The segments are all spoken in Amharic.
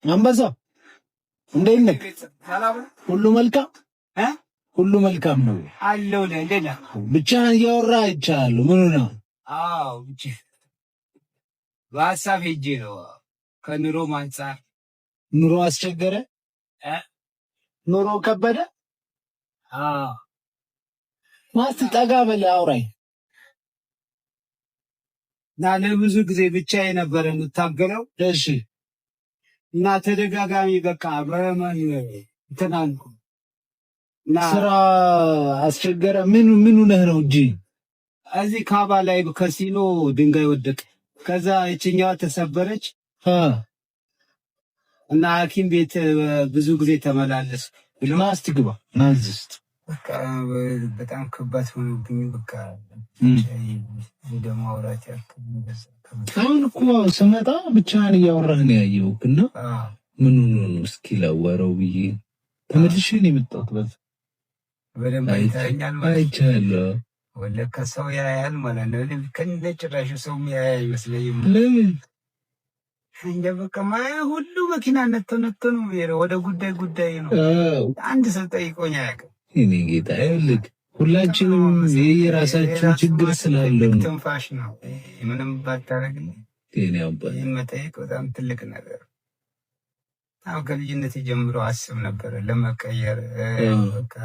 አንበሳ እንዴት ነህ? ሁሉ መልካም ሁሉ መልካም ነው አለው። እንዴት ነህ? ብቻህን እያወራህ አይቻለሁ። ምን ነው? አዎ በሀሳብ ሄጄ ነው። ከኑሮ አንጻር ኑሮ አስቸገረ፣ ኑሮ ከበደ። አዎ ማስት ጠጋ በል አውራኝ። እና ለብዙ ጊዜ ብቻዬ ነበረ የምታገለው። እሺ እና ተደጋጋሚ በቃ በመን እንትን አልኩ እና ስራ አስቸገረ። ምን ምን ሆነህ ነው እንጂ? እዚህ ካባ ላይ ከሲኖ ድንጋይ ወደቀ። ከዛ ይችኛዋ ተሰበረች እና ሐኪም ቤት ብዙ ጊዜ ተመላለስ። ና እስቲ ግባ፣ ና እዚህ ውስጥ። በቃ በጣም ከባድ ሆኖብኝ በቃ እንደማውራት ያክል። አሁን እኮ ስመጣ ብቻህን እያወራህ ነው ያየሁህ እና ምን ሆኖ ነው እስኪ ላዋራው ብዬ ተመልሼ ነው የመጣሁት። በዛ በደንብ አይተኸኛል ማለት አይቻለሁ። ወለካ ሰው ያያል ማለት ነው። ከእነ ጭራሹ ሰው ያያ አይመስለኝም። ለምን? እንጃ በቃ ማያ ሁሉ መኪና ነቶ ነቶ ነው የሚሄደው። ወደ ጉዳይ ጉዳይ ነው። አንድ ሰው ጠይቆኝ አያውቅም። እኔ ጌታ ይኸውልህ፣ ሁላችንም የየራሳችን ችግር ስላለው ነው። ትንፋሽ ነው። ምንም ባታረግ ይህን መጠየቅ በጣም ትልቅ ነገር። አሁን ከልጅነት ጀምሮ አስብ ነበረ ለመቀየር፣ በቃ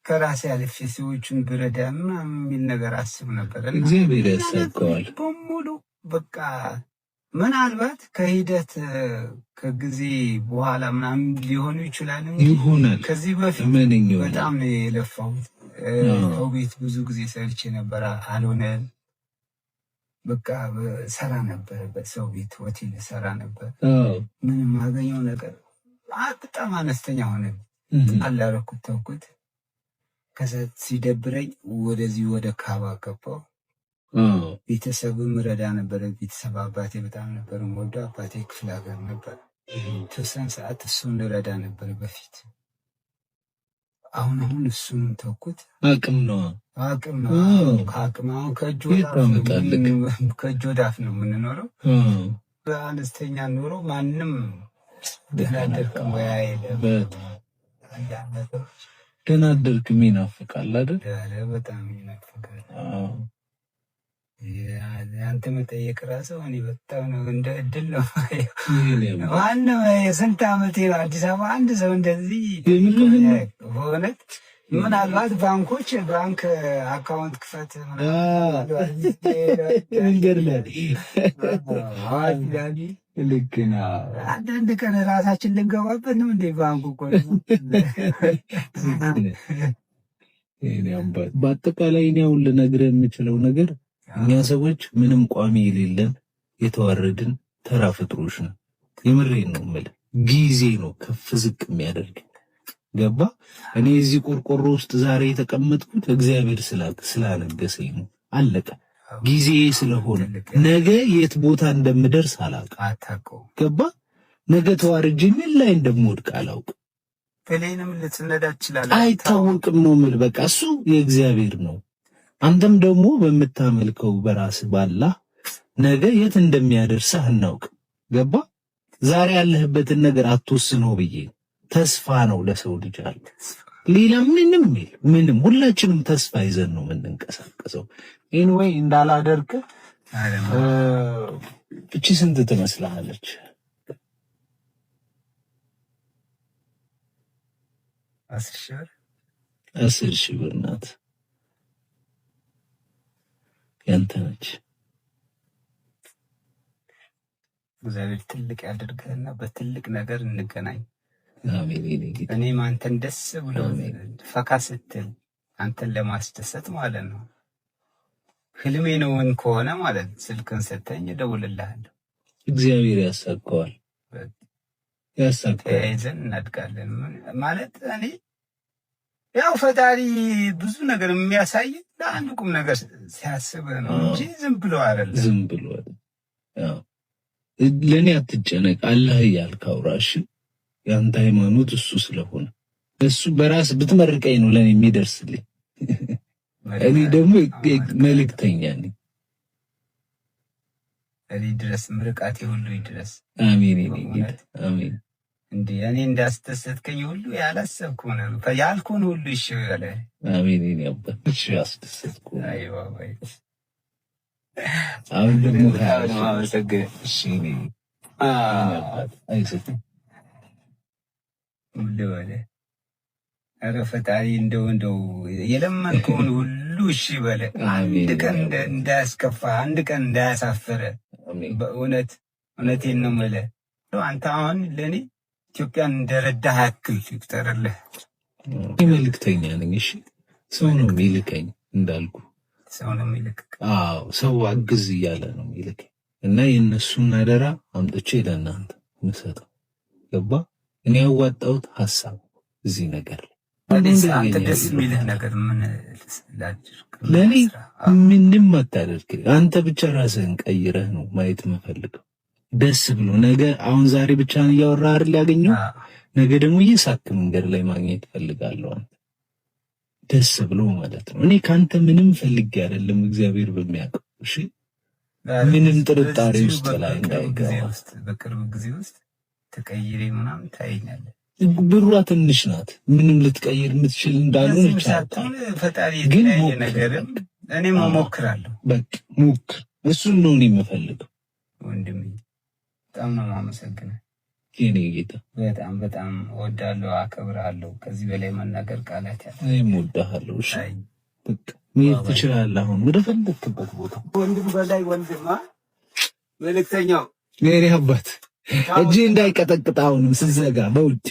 ከራሴ አልፌ ሰዎቹን ብረዳ ምናምን የሚል ነገር አስብ ነበር። እግዚአብሔር ያሳካዋል በሙሉ። በቃ ምናልባት ከሂደት ከጊዜ በኋላ ምናምን ሊሆኑ ይችላል እንጂ ይሆናል። ከዚህ በፊት በጣም ነው የለፋሁት። ሰው ቤት ብዙ ጊዜ ሰርቼ ነበር፣ አልሆነ። በቃ ሰራ ነበር፣ በሰው ቤት ሆቴል ሰራ ነበር። ምንም አገኘው ነገር በጣም አነስተኛ ሆነ። ጣል አደረኩት፣ ተውኩት። ከዛ ሲደብረኝ ወደዚህ ወደ ካባ ገባሁ። ቤተሰብም ረዳ ነበረ። ቤተሰብ አባቴ በጣም ነበር የምወደው። አባቴ ክፍለ ሀገር ነበር። ተወሰነ ሰዓት እሱን ረዳ ነበር በፊት። አሁን አሁን እሱንም ተውኩት። አቅም ነው። አቅም ነው። ከአቅም አሁን ከእጅ ወደ አፍ ነው የምንኖረው። በአነስተኛ ኑሮ ማንም ደህና አደርክ ሙያ የለም። ደህና አደርክም ይናፍቃል አይደል? በጣም ይናፍቃል። አንተ መጠየቅ ራሱ እኔ በጣም ነው እንደ እድል ነው። ማንም የስንት ዓመቴ ነው አዲስ አበባ አንድ ሰው እንደዚህ በእውነት። ምናልባት ባንኮች ባንክ account ክፈት መንገድ ላይ ልክ ነው። አንዳንድ ቀን ራሳችን ልንገባበት ነው እንዴ ባንኩ እኮ። በአጠቃላይ እኔ አሁን ልነግርህ የምችለው ነገር እኛ ሰዎች ምንም ቋሚ የሌለን የተዋረድን ተራ ፍጥሮች ነው። የምሬን ነው የምልህ። ጊዜ ነው ከፍ ዝቅ የሚያደርግ፣ ገባ። እኔ እዚህ ቆርቆሮ ውስጥ ዛሬ የተቀመጥኩት እግዚአብሔር ስላነገሰኝ ነው። አለቀ። ጊዜ ስለሆነ ነገ የት ቦታ እንደምደርስ አላውቅም። ገባ። ነገ ተዋርጄ ምን ላይ እንደምወድቅ አላውቅም። plane ም ልትነዳ ትችላለህ፣ አይታወቅም ነው የምልህ። በቃ እሱ የእግዚአብሔር ነው። አንተም ደግሞ በምታመልከው በራስ ባላ ነገ የት እንደሚያደርስህ አናውቅም። ገባ። ዛሬ ያለህበትን ነገር አትወስነው ብዬ ተስፋ ነው ለሰው ልጅ አለ። ሌላ ምንም ምንም፣ ሁላችንም ተስፋ ይዘን ነው የምንንቀሳቀሰው። Anyway እንዳላደርግ እቺ ስንት ትመስልሃለች? 10,000 ብር ናት። ያንተ ነች። እግዚአብሔር ትልቅ ያደርግህና በትልቅ ነገር እንገናኝ። እኔም አንተን ደስ ብሎ ፈካ ስትል አንተን ለማስደሰት ማለት ነው። ህልሜ ነውን ከሆነ ማለት ስልክን ሰተኝ እደውልልሃለሁ። እግዚአብሔር ያሳካዋል፣ ያሳካዋል። ተያይዘን እናድጋለን ማለት እኔ ያው ፈጣሪ ብዙ ነገር የሚያሳይ ለአንድ ቁም ነገር ሲያስብ ነው እንጂ ዝም ብሎ አይደለም። ዝም ብሎ ለእኔ አትጨነቅ፣ አላህ እያልክ አውራ። እሺ፣ የአንተ ሃይማኖት እሱ ስለሆነ እሱ በራስ ብትመርቀኝ ነው ለእኔ የሚደርስልኝ። እኔ ደግሞ መልእክተኛ ነኝ። ድረስ ምርቃቴ ሁሉ ይድረስ። አሜን ጌታ አሜን። እንዴ እኔ እንዳስደሰትከኝ ሁሉ ያላሰብኩህ ነው ያልኩህን ሁሉ እሺ በለ። አሜን የኔ አባት። እሺ አስደሰትኩህ። አይዋ ወይ አሁን ደግሞ አመሰግን። እሺ እኔ አባት አይዞህ ልበልህ። ኧረ ፈጣሪ እንደው እንደው የለመንከውን ሁሉ እሺ በለ። አንድ ቀን እንዳያስከፋ፣ አንድ ቀን እንዳያሳፍረ። በእውነት እውነቴን ነው የምልህ። አንተ አሁን ለእኔ ኢትዮጵያን እንደረዳህ ያክል ይቁጠርልህ። መልእክተኛ ነኝ። እሺ ሰው ነው የሚልከኝ እንዳልኩ ሰው ነው የሚልክ። አዎ ሰው አግዝ እያለ ነው የሚልከኝ እና የእነሱን አደራ አምጥቼ ለእናንተ ምሰጠው ገባ። እኔ ያዋጣሁት ሀሳብ እዚህ ነገር ላይ አንተ ደስ የሚልህ ነገር ምን ላድርግ? ለእኔ ምንም አታደርግ። አንተ ብቻ ራስህን ቀይረህ ነው ማየት የምፈልገው። ደስ ብሎ ነገ አሁን ዛሬ ብቻህን እያወራህ አይደል ያገኘው፣ ነገ ደግሞ እየሳክ መንገድ ላይ ማግኘት እፈልጋለሁ። አንተ ደስ ብሎ ማለት ነው። እኔ ከአንተ ምንም ፈልጌ አይደለም፣ እግዚአብሔር በሚያውቀው። እሺ ምንም ጥርጣሬ ውስጥ ላይ እንዳይገባ። በቅርብ ጊዜ ውስጥ ተቀይሬ ምናምን ታየኛለህ። ብሯ ትንሽ ናት፣ ምንም ልትቀይር የምትችል እንዳልሆነ ፈጣሪ ግን ነገርም እኔም እሞክራለሁ። በቃ ሞክር። እሱን ነው እኔ የምፈልገው ወንድሜ። በጣም ነው የማመሰግነው የኔ ጌታ። በጣም በጣም እወዳለሁ፣ አከብርሃለሁ። ከዚህ በላይ መናገር ቃላት ያለ እኔም እወድሃለሁ። እሺ በቃ መሄድ ትችላለህ አሁን ወደ ፈለክበት ቦታ። ወንድም በላይ ወንድማ መልእክተኛው የኔ አባት እጄ እንዳይቀጠቅጥ አሁንም ስዘጋ በውጭ